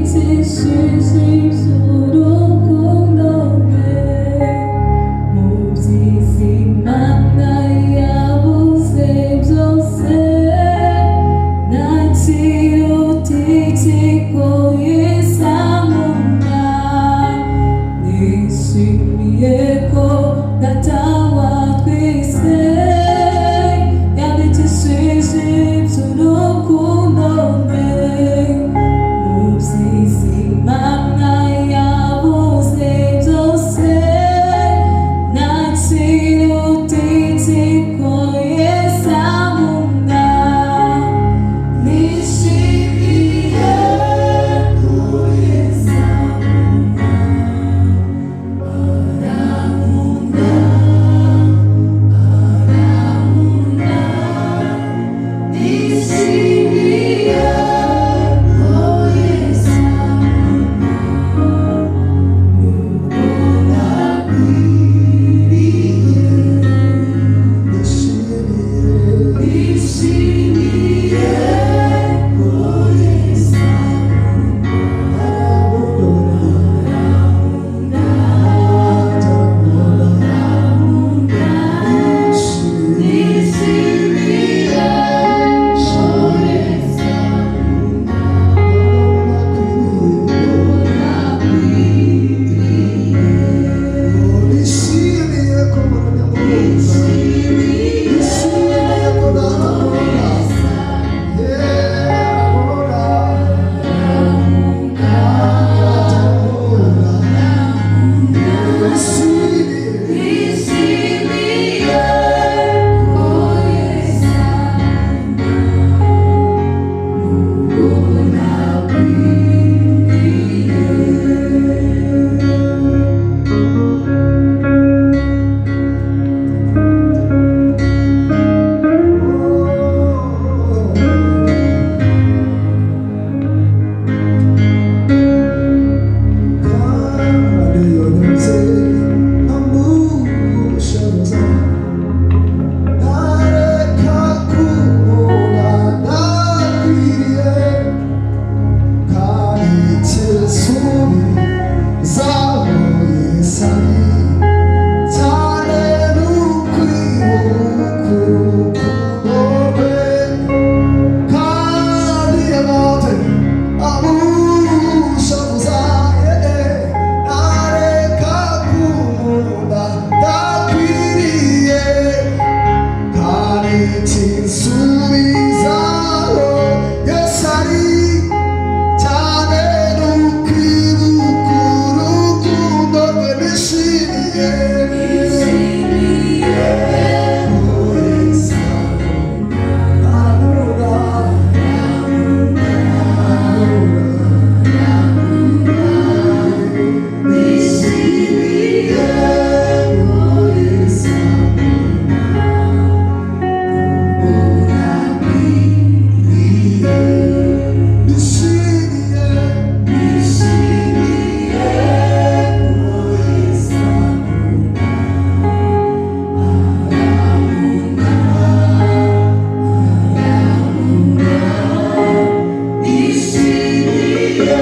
Yandikishije iby'urukundo rwe mu byiza Imana yavuze byose, nta kiruta iki ko Yesu ankunda. Nishimiye ko Data wa twese yandikishije iby'urukundo rwe mu byiza Imana yavuze byose, nta kiruta iki ko Yesu ankunda. Nishimiye ko Yesu ankunda, arankunda, arankunda. Nishimiye ko Yesu ankunda, nubwo ntakwiriye. Nishimiye ko Yesu ankunda, arankunda. Nishimiye ko Yesu ankunda, ntakwiriye. Nishimiye ko Nishimiye Nishimiye ko Data akunda. Yeah, akunda. Akunda. Nishimiye. Nishimiye ko Yesu ankunda, nubwo ntakwiriye. Nishimiye ko Yesu ankunda, nishimiye ko Yesu ankunda, nubwo ntakwiriye. Nishimiye ko Yesu ankunda, arankunda, arankunda. Nishimiye